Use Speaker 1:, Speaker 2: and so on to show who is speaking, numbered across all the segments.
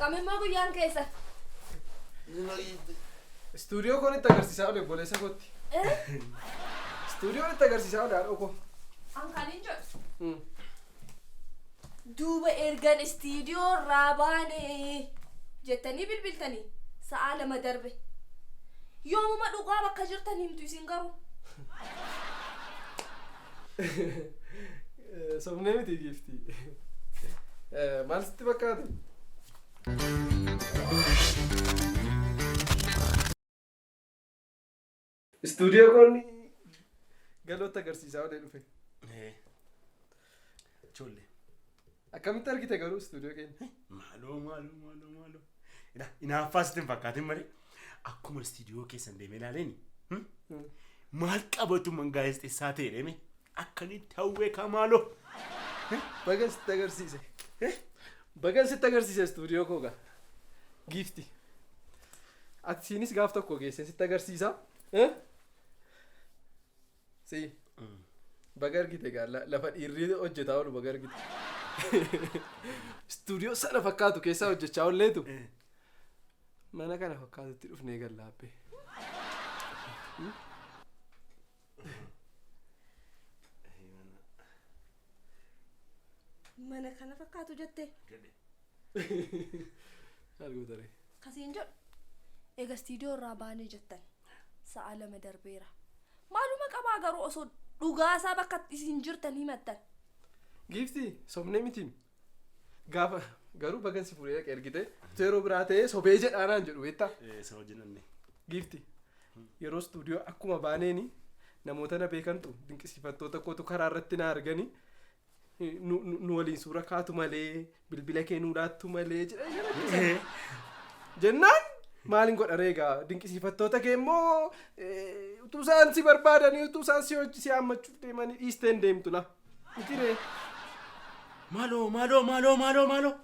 Speaker 1: Akkamimmoo guyyaan keessa?
Speaker 2: Istuudiyoo koon itti agarsiisaa oole obboleessa kootti. Istuudiyoon itti agarsiisaa oole haadhoo koo.
Speaker 1: An kan hin jedhu. Duuba ergan istiidiyoo irraa baane jettanii bilbiltanii sa'aa 2 darbe. Yoomuma dhugaa bakka jirtan himtu isin garuu.
Speaker 2: Sobnee miti giiftii. Maal sitti fakkaate? Istuudiyoo koon galootti agarsiisaa olee dhufe.
Speaker 3: Ijoollee.
Speaker 2: Akkamitti argite garuu istuudiyoo keenya?
Speaker 3: Maaloo maaloo maaloo maaloo. Inaaffaa sitti hin fakkaatin malee akkuma istuudiyoo keessan deemee ilaaleeni. Maal qabatu man gaazexeessaa ta'e deeme akkanitti hawwee kaa maaloo.
Speaker 2: Bagan sitti agarsiise. Bagan sitti agarsiise istuudiyoo koo gaa. Giifti. Ati siinis gaaf tokko geesseen sitti agarsiisa. Eh? Si. Baga argite gaa lafa dhiirri hojjetaa oolu baga argite. Istuudiyoo sana fakkaatu keessaa hojjechaa oolleetu. Mana kana fakkaatutti dhufnee galla abbee.
Speaker 1: Mana kana fakkaatu jettee?
Speaker 3: Jedhe.
Speaker 2: Maal goota ree?
Speaker 1: Kasiin jedhu eega istiidiyoo irraa baanee jettan sa'a 2 darbeera. Maaluma qabaa garuu osoo dhugaasaa bakka isin jirtan himattan.
Speaker 2: Giiftii sobnee mitiim. Gaafa garuu bagan si fuudhee dhaqe ergite utuu yeroo biraa ta'ee sobee jedhaa naan jedhu beektaa.
Speaker 3: Isa wajjin dhanne.
Speaker 2: Giifti yeroo istuudiyoo akkuma baaneeni namoota na beekantu dinqisiifattoota kootu karaa irratti na arganii nu, nu, nu waliin suura kaatu malee bilbila kee nuu laattu malee jedhanii na rakkisan. Jennaan maalin godha ree egaa dinqisiifattoota kee immoo utuu isaan si barbaadanii utuu isaan si hojii si haammachuuf deemanii dhiistee hin deemtu la. Miti ree.
Speaker 3: Maaloo maaloo maaloo maaloo maaloo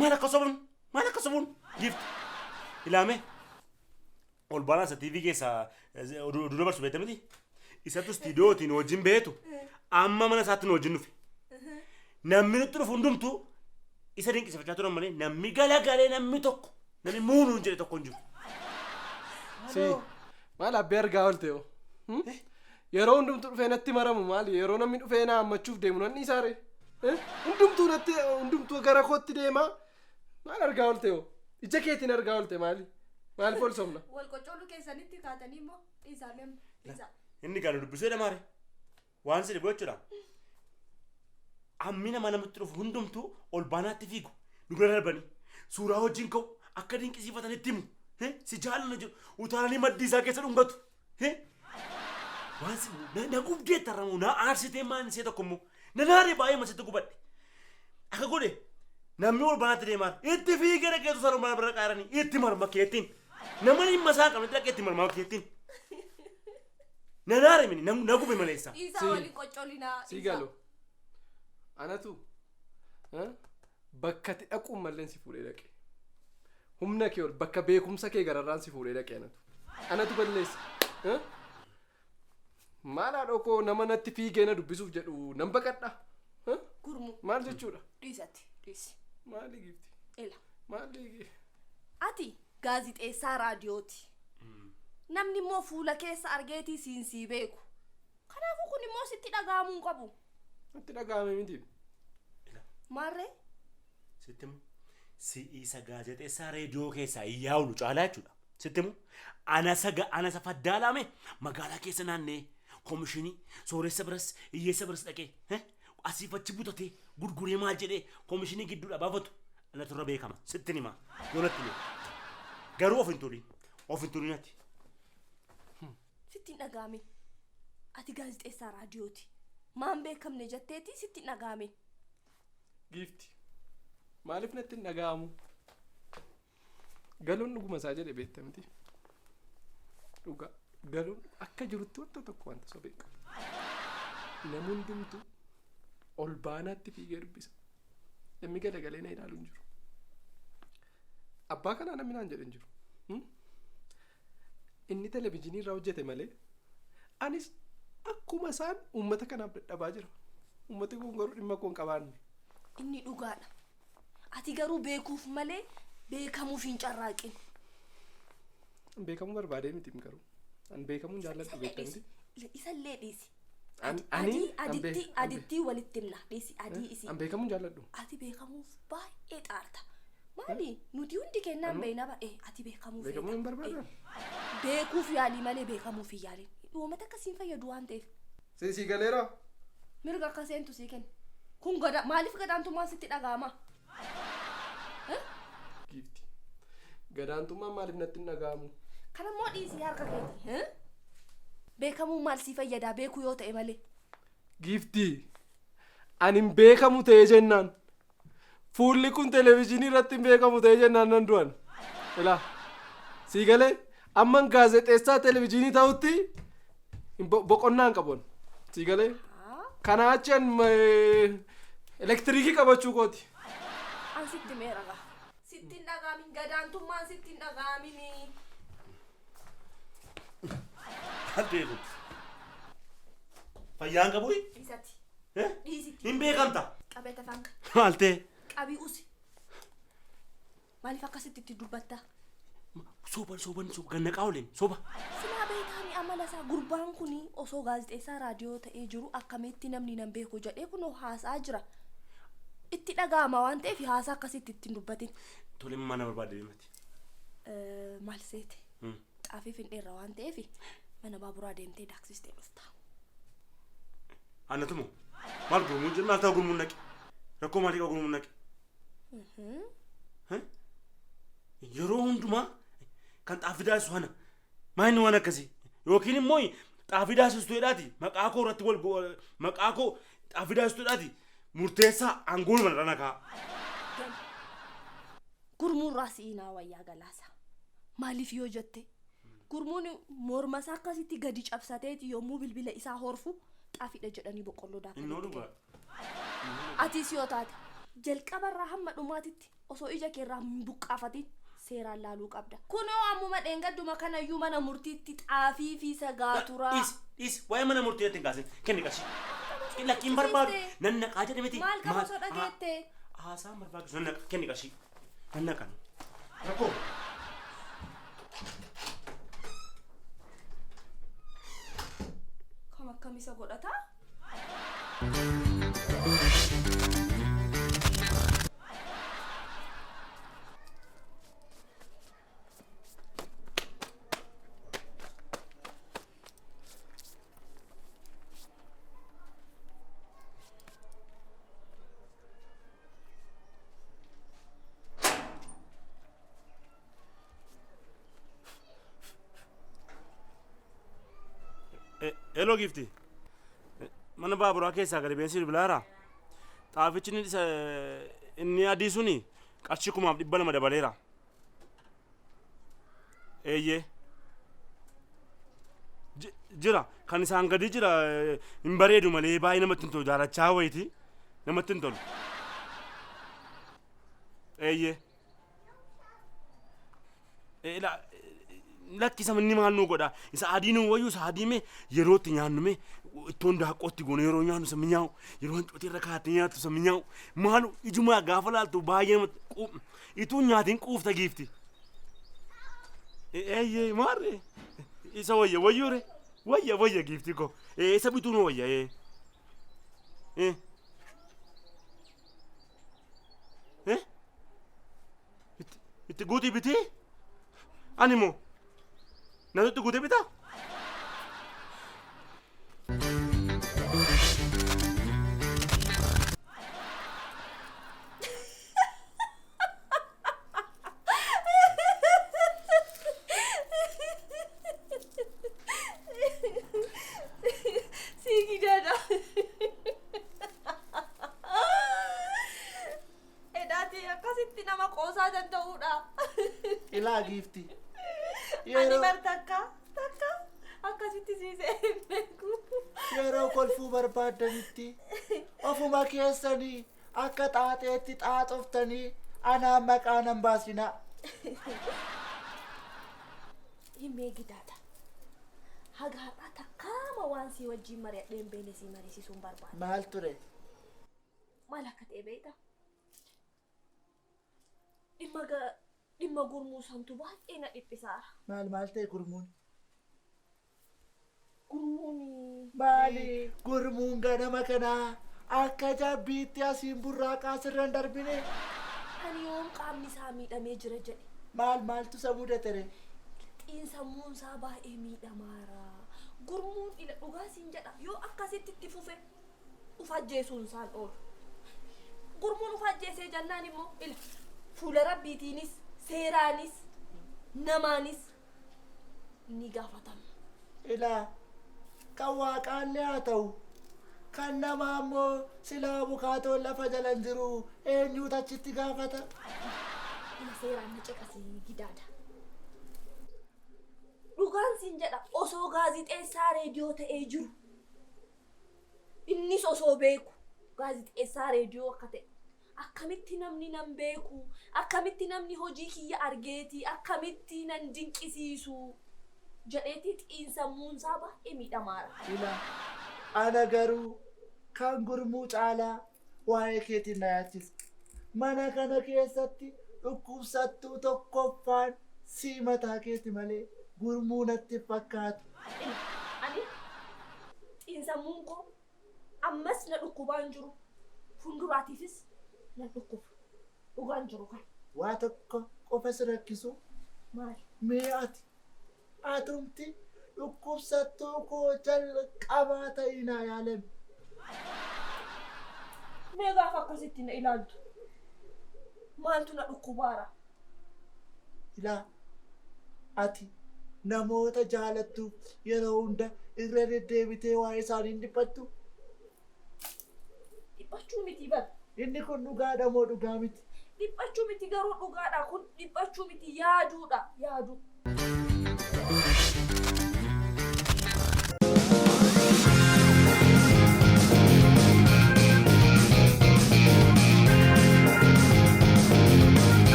Speaker 3: maal akka sobuun maal akka sobuun giifti ilaame ol baanaa isa TV keessaa oduu oduu dabarsu beekta miti isatu istiidiyootiin wajjin beetu amma mana isaatti nu wajjin dhufe namni nutti dhufu hundumtuu isa dinqisiifachaa turan malee namni galagalee namni tokko namni muunuun jedhe tokko hin jiru.
Speaker 2: Si maal abbee argaa oolte hoo? Hmm? Yeroo hundumtuu dhufee natti maramu maali? Yeroo namni dhufee na hammachuuf deemu nan dhiisaa ree? Eh? Hundumtuu natti hundumtuu gara kootti deema. Maal argaa oolte hoo? Ija keetiin argaa oolte maali? Maaliif ol sobna?
Speaker 1: Wal qocooluu keessanitti kaatanii immoo dhiisaa mee amma dhiisaa.
Speaker 3: Inni kan dubbisuu jedhama ree? Waan si dhibu jechuudha. Ammi nama namatti dhufu hundumtuu ol baanaatti fiigu. Nu bira darbanii suuraa wajjin ka'u akka dinqisiifatanitti himu. Si jaallanna jedhu utaalanii maddii isaa keessa dhungatu. Waan si na gubdee tarramu na aarsitee maan isee tokko immoo na naaree baay'ee masitti gubadhe. Akka godhe namni ol baanaatti deemaa itti fiigee dhaqeetu isaan ol baanaa bira qaaranii itti marma keettiin. Nama dhimma isaa qabne dhaqee itti marmaa keettiin. Na naare mini na gube maleessa.
Speaker 1: Dhiisaa waliin qoccolinaa.
Speaker 2: Si galu. Anatu bakka ati dhaquun malleen si fuudhee dhaqe. Humna kee ol bakka beekumsa kee gararraan si fuudhee dhaqe anatu. Anatu balleessa. Maal haadhoo koo nama natti fiigee na dubbisuuf jedhu nan baqadha.
Speaker 1: Gurmuu.
Speaker 2: Maal jechuudha?
Speaker 1: Dhiisati dhiisi.
Speaker 2: Maali giifti?
Speaker 1: Ila.
Speaker 2: Maali?
Speaker 1: Ati gaazixeessaa raadiyooti. Namni immoo fuula keessa argeetii siin sii beeku. Kanaafuu kun immoo sitti dhaga'amuu hin qabu.
Speaker 2: Natti dhaga'ame miti.
Speaker 1: Maarree?
Speaker 3: Sitti himu. Si'i isa gaazexeessaa reediyoo keessaa iyyaa oolu caalaa jechuudha. Sitti himu. Ana isa ana isa faddaalaame magaalaa keessa naannee komishinii sooressa biras hiyyeessa biras dhaqee asiif achi butatee gurguree maal jedhee komishinii gidduudha baafatu anatu irra beekama. Sittin hima. Yoo natti hime. Garuu of hin tuulin. Of hin tuulin ati.
Speaker 1: Sitti hin dhaga'amin. Ati gaazexeessaa raadiyooti. Maan beekamne jetteeti sitti hin dhaga'amin.
Speaker 2: Giifti. Maaliif natti hin dhaga'amu? Galoon dhuguma isaa jedhe beekta miti. Dhugaa. Galoon akka jirutti wanta tokko wanta sobee qabu. Nama hundumtuu ol baanaatti fiigee dubbisa. Namni galagalee na ilaalu hin jiru. Abbaa kanaa namni naan jedhe hin jiru. Inni televizyiinii irraa hojjete malee anis akkuma isaan uummata kanaaf dadhabaa jira. Uummati kun garuu dhimma koo hin qabaanne.
Speaker 1: Inni dhugaadha. Ati garuu beekuuf malee Beekamuuf hin carraaqin.
Speaker 2: Beekamuu barbaadee miti garuu. An beekamuun jaalladhu beekta miti.
Speaker 1: Isallee dhiisi.
Speaker 2: Ani
Speaker 1: Aditti walitti himna. Dhiisi adii isii.
Speaker 2: An beekamuun jaalladhu.
Speaker 1: Ati beekamuuf baay'ee xaarta. Maali? Nuti hundi kennaan beekna ba'e ati beekamuuf.
Speaker 2: Beekamuu hin barbaadan.
Speaker 1: Beekuuf yaalii malee beekamuuf hin yaalin. Uummata akkasiin fayyadu waan ta'eef.
Speaker 2: Sii galeera.
Speaker 1: Mirga akka seentu sii kenna. Kun gada maaliif gadaantummaan sitti dhaga'ama?
Speaker 2: Giifti. Gadaantummaan maaliif natti hin dhaga'amu?
Speaker 1: Kanammoo dhiisii harka keeti. Beekamuun maal sii fayyadaa beekuu yoo ta'e malee.
Speaker 2: Giifti. Ani hin beekamu ta'ee jennaan. Fuulli kun televezyiinii irratti hin beekamu ta'ee jennaan nan du'an. Ilaa. Sii galee amman gaazexeessaa televezyiinii ta'utti boqonnaa hin qabu. Sii galee. Kanaa achi an elektiriikii qabachuu kooti.
Speaker 1: An sitti meera gaa. Sitti hin dhaga'amin gadaantummaan sitti hin dhaga'amin.
Speaker 3: Maal ta'e kun? Fayyaan qabu?
Speaker 1: Dhiisati. Dhiisiti.
Speaker 3: Hin beekamta.
Speaker 1: Qabee tafaan
Speaker 3: Maal ta'e?
Speaker 1: Qabii usi. Maaliif akkasitti itti dubbatta?
Speaker 3: Soba soba soba gannaqaa ooleen soba.
Speaker 1: Silaa beektaani amala isaa gurbaan kun osoo gaazexeessaa raadiyoo ta'ee jiru akkamitti namni nan beeku jedhee kunoo haasa'aa jira. Itti dhaga'ama waan ta'eef haasaa akkasitti ittiin dubbatin.
Speaker 3: Tole mana barbaadde deemati.
Speaker 1: Maal seete? Xaafii findeerra waan ta'eef mana baaburaa deemtee daaksistee dhufta.
Speaker 3: Annatumoo maal gurmuun jiru maal ta'a gurmuun naqe? Rakkoo maalii qaba gurmuun naqe? Yeroo hundumaa kan xaafii daasisu ana. Maa inni waan akkasii? Yookiin immoo xaafii daasistu jedhaati maqaa koo irratti wal maqaa koo xaafii daasistu jedhaati murteessaa aangoon mana dhana kaa'a.
Speaker 1: Gurmuun raasiinaa wayyaa galaasa. Maaliif yoo jette? Gurmuun morma isaa akkasitti gadi cabsateeti yommuu bilbila isaa horfu xaafiidha jedhanii boqqolloo daakanii.
Speaker 3: Innoo dhugaa.
Speaker 1: Atis yoo taate jalqabarraa hamma dhumaatitti osoo ija keerraa hin buqqaafatin seeraan laaluu qabda. Kunoo ammuma dheengadduma kanayyuu mana murtiitti xaafii fi sagaa turaa.
Speaker 3: Dhiisi dhiisi waa'ee mana murtii irratti hin kaasin kenni qarshii. Lakkiin barbaadu nan naqaa jedhe miti.
Speaker 1: Maal qaba osoo dhageette?
Speaker 3: Haasaan barbaachisu nan naqa kenni qarshii. Nan naqan. Rakkoo.
Speaker 1: Kam akkam isa godhataa?
Speaker 3: Hello Gifti. Mana baaburaa keessaa gadi beensi bilbilaara. Xaafichi inni adii suni qarshii 2,200 dabaleera. Eeyyee. Jira kan isaan gadi jira hin bareedu malee baay'ee namatti hin tolu jaalachaa wayiiti namatti hin tolu. Eeyyee. Lakkisa inni maal nuu godha isa adii nuu wayyu isa adii mee yeroo itti nyaannu mee ittoon daaqqootti goone yeroo nyaannu isa minyaa'u yeroo hancootee irra kaa'attee nyaattu isa minyaa'u maalu ijumaa gaafa laaltu baay'ee namatti ituu nyaatiin quufta giifti. Eeyyee maarree isa wayya wayyuure wayya wayya giifti ko isa bituu nu wayya ee. Itti guutii bitii ani moo Natu guutee bitaa?
Speaker 1: Sii gidaadha. Edaati akkasitti nama qoosaa danda'uudha.
Speaker 4: Ilaa giifti.
Speaker 1: Ani bar takka takka akkasitti siisee hin beeku.
Speaker 4: Yeroo kolfuu barbaaddanitti ofuma keessanii akka xaaxeetti xaaxoftanii anaan maqaa nan baasinaa.
Speaker 1: Himee gidaadha. Haga har'aa takkaama waan sii wajjin mari'adhee hin beekne sii mariisisuun barbaada.
Speaker 4: Maal ture?
Speaker 1: Maal akka ta'e beektaa? Dhimma Dhimma Gurmuu santu baay'ee na dhiphisaara.
Speaker 4: Maal maal ta'e Gurmuun?
Speaker 1: Gurmuun
Speaker 4: Maali Gurmuun ganama kanaa akka jabbiitti asiin burraaqaa sirra hin darbine?
Speaker 1: Ani yoom qaamni isaa miidhamee jira jedhe?
Speaker 4: Maal maaltu isa mudate ree?
Speaker 1: Xiinsammuun isaa baay'ee miidhamaara. Gurmuun ila dhugaa siin jedha, yoo akkasitti itti fufe uf ajjeesuun isaan oolu. Gurmuun uf ajjeesee jennaan immoo ila fuula rabbiitiinis seeraanis namaanis ni gaafatama.
Speaker 4: Ilaa, kan waaqaallee haa ta'u kan namaa immoo silaa abukaatoon lafa jala hin jiru, eenyuutu achitti gaafata?
Speaker 1: Ila seeraan na caqasii Gidaada. Dhugaan siin jedha, osoo gaazixeessaa reediyoo ta'ee jiru, innis osoo beeku gaazixeessaa reediyoo akka ta'e, akkamitti namni nan beeku, akkamitti namni hojii kiyya argeeti, akkamitti nan dinqisiisu jedheeti xiinsammuunsaa baay'ee miidhamaara.
Speaker 4: Ilaa, ana garuu kan Gurmuu caalaa waa'ee keetiin na yaachisa. Mana kana keessatti dhukkubsattuu tokkoffaan sii mataa keeti malee Gurmuu natti hin fakkaatu.
Speaker 1: Ila ani xiinsammuun koo ammas na dhukkubaan jiru, fuulduraatiifis na dhukkuba, dhugaan jiru kan.
Speaker 4: Waa tokko qofa si rakkisu.
Speaker 1: Maali?
Speaker 4: Mee ati atumti dhukkubsattuu koo jalqabaa ta'ii naa yaalami.
Speaker 1: Mee gaafa akkasitti na ilaaltu maaltu na dhukkubaara?
Speaker 4: Ilaa, ati namoota jaalattuuf yeroo hunda irra deddeebitee waa'ee isaanii hin dhiphattu.
Speaker 1: Dhiphachuu miti bar.
Speaker 4: Inni kun dhugaadha moo dhugaa miti?
Speaker 1: Dhiphachuu miti garuu dhugaadha kun, dhiphachuu miti, yaaduudha, yaaduu.